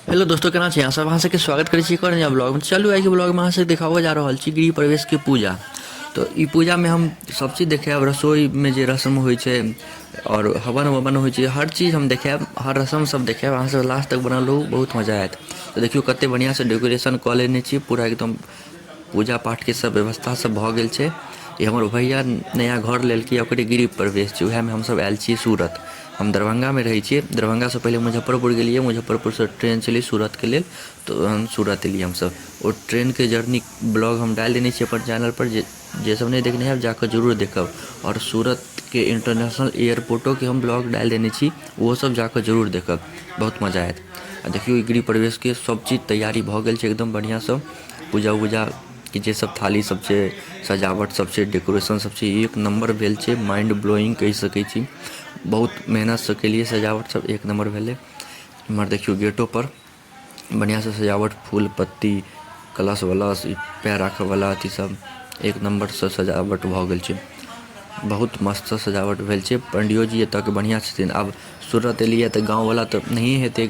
Hello दोस्तों, केना छी अहाँ सब? अहाँ सबके स्वागत करै छी एक और नया ब्लॉग में। चलू आइ के ब्लॉग में अहाँ सबके देखाबऽ जा रहल छी गृह प्रवेश के पूजा। तो ई पूजा में हम सब चीज देखायब, रसोई में जे रस्म होइ छै और हवन ववन होइ छै, हर चीज हम देखायब, हर रस्म सब देखायब। अहाँ सब लास्ट तक बनल रहू, बहुत मजा आयत। तो देखियौ कते बढ़िया से डेकोरेशन कऽ लेने छी, पूरा एकदम पूजा पाठ के सब व्यवस्था सब भऽ गेल छै। ई हमर भैया नया घर लेलकै, ओकरे गृह प्रवेश छै, उएह में हमसब आयल छी सूरत। हम दरभंगामे रहै छियै। दरभंगासँ पहिले मुजफ्फरपुर गेलियै, मुजफ्फरपुरसँ ट्रेन छलै सूरतके लेल, तऽ हम सूरत एलियै हमसभ। ओ ट्रेनके जर्नी ब्लॉग हम डालि देने छियै अपन चैनलपर, जे जे सब नहि देखने हैब जाकऽ जरूर देखब। आओर सूरतके इंटरनेशनल एयरपोर्टोके हम ब्लॉग डालि देने छी, ओहो सब जाकऽ जरूर देखब, बहुत मजा आयत। आ देखियौ ई गृह प्रवेशके सब चीज तैयारी भऽ गेल छै एकदम बढ़िआँसँ। पूजा उजा के जे सब थाली सब छै, सजावट सब छै, डेकोरेशन सब छै, एक नंबर भेल छै, माइंड ब्लोइंग कहि सकै छी। बहुत मेहनत से केलिए सजावट सब एक नंबर भेलै। इम्हर देखियौ गेटो पर बढ़िया से सजावट, फूल पत्ती, कलश वलश, पैर राखे वाला अथी सब एक नंबर से सजावट भऽ गेल छै। बहुत मस्त से सजावट भेल छै। पंडियो जी एतऽ के बढ़िया छथिन। आब सूरत एलियै तऽ गाँव वाला तऽ नहिये हेतै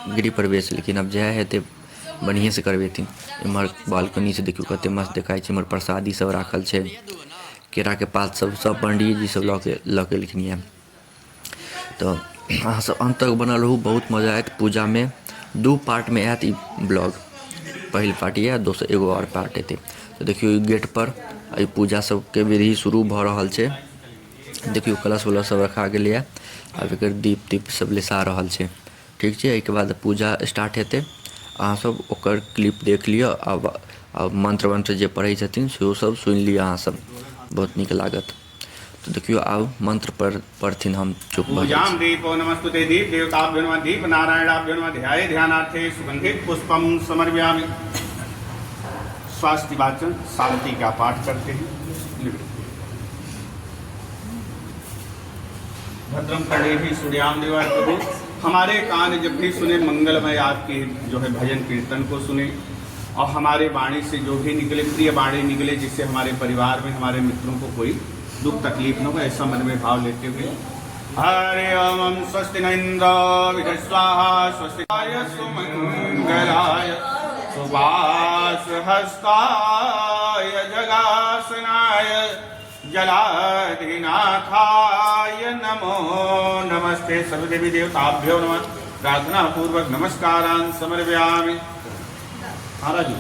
गृह प्रवेश, लेकिन आब जएह हेतै बढ़िएसँ करबेथिन। एम्हर बालकनीसँ देखियौ कते मस्त देखाइ छै। एम्हर प्रसादी सब राखल छै, केराके पात सब, सब पंडीजी सब लऽ के एलखिन यऽ। तऽ अहाँ सब अन्त तक बनल रहू, बहुत मजा आयत पूजामे। दू पार्टमे आयत ई ब्लॉग, पहिल पार्ट यऽ, दोसर एगो आओर पार्ट एतै। तऽ देखियौ ई गेट पर एहि पूजा सबके विधि शुरू भऽ रहल छै। देखियौ कलश उलश सब रखा गेलैए, आब एकर दीप तीप सब लेसा रहल छै। ठीक छै, एहिके बाद पूजा स्टार्ट हेतै। अहाँ सब ओकर क्लिप देख लिअ आ मंत्र वंत्र जे पढ़ै छथिन सेहो सब सुनि लिअ अहाँ सब, बहुत नीक लागत। तऽ देखियौ आब मंत्र पर पढ़थिन, हम चुप भऽ जाइ छी। दीपो नमस्तुते दीप देवताभ्यो नमः, दीप नारायणाभ्यो नमः, ध्याये ध्यानार्थे सुगंधित पुष्पम समर्पयामि। स्वास्ति वाचन शांति का पाठ करते हैं। भद्रम कर्णेभिः सूर्याम देवा प्रभु, हमारे कान जब भी सुने मंगलमय आपके जो है भजन कीर्तन को सुने, और हमारे वाणी से जो भी निकले प्रिय वाणी निकले, जिससे हमारे परिवार में हमारे मित्रों को कोई दुख तकलीफ न हो, ऐसा मन में भाव लेते हुए हरे ओम स्वस्ति न इंद्र विदस्वाहा स्वस्ति सुमंगलाय सुवास हस्ताय जगासनाय जलाधिनाथाय नमो नमस्ते। सर्व देवी देवताभ्यो नमः। प्रार्थना पूर्वक नमस्कारान् समर्पयामि। महाराज जी।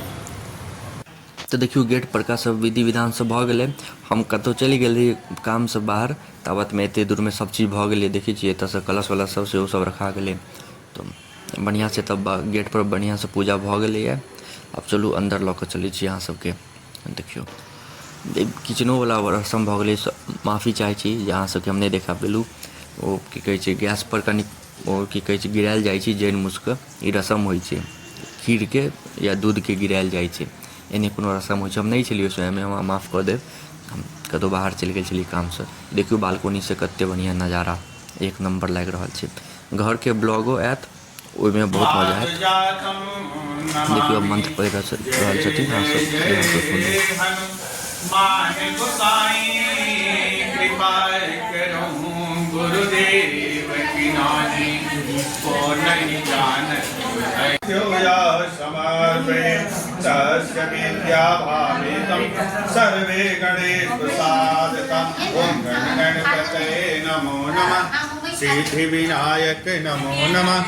तऽ देखियौ गेट परका सब विधि विधान सब भऽ गेलै। हम कतहु चलि गेल रही कामसँ बाहर, ताबतमे एतेक दूरमे सब चीज भऽ गेलै। देखै छियै एतऽसँ कलश वलश सब सेहो सब रखा गेलै। तऽ बढ़िआँसँ तब गेट पर बढ़िआँसँ पूजा भऽ गेलैए। आब चलू अन्दर लऽ कऽ चलै छी अहाँ सबके। देखियौ किचनोवला रस्म भऽ गेलै। माफी चाहै छी जे अहाँ सबके हम नहि देखा पेलहुँ। ओ की कहै छै, गैसपर कनि ओ की कहै छै गिरायल जाइ छै जड़ि मुसिके, ई रस्म होइ छै। खीरके या दूधके गिरायल जाइ छै, एहने कोनो रस्म होइ छै। हम नहि छलियै ओहि समयमे, हमरा माफ कऽ देब, हम कतहु बाहर चलि गेल छलियै कामसँ। देखियौ बालकोनीसँ कतेक बढ़िआँ नजारा, एक नम्बर लागि रहल छै। घरके ब्लॉगो आयत, ओहिमे बहुत मजा आयत। देखियौ मंत्र पढ़ि रहल छथिन, अहाँ सब ध्यानसँ सुनू। सर्वे गणेश ॐ गण गणपतये नमो नमः। सिद्धि विनायक नमो नमः,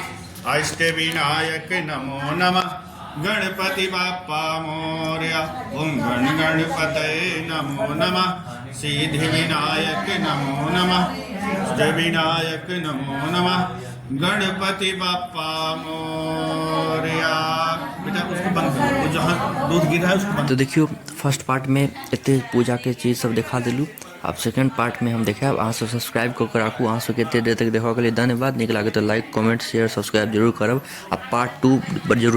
अष्ट विनायक नमो नमः, गणपति बाप्पा मोरया। ओम गण गणपतये नमो नमः, सिद्धि विनायक नमो नमः, अष्ट विनायक नमो नमः, गणपति बाप्पा मोरया। बेटा उसको बंद करो, वो जहाँ दूध गिर रहा है उसको बंद। तो देखियो फर्स्ट पार्ट में एते पूजा के चीज सब देखा देलू। आब सेकंड पार्ट में हम देखायब। अहाँ सब सब्सक्राइब कऽ के राखू। अहाँ सबके एते देर तक देखऽके लेल धन्यवाद। नीक लागत तऽ लाइक कमेंट शेयर सब्सक्राइब जरूर करब आ पार्ट 2 जरूर।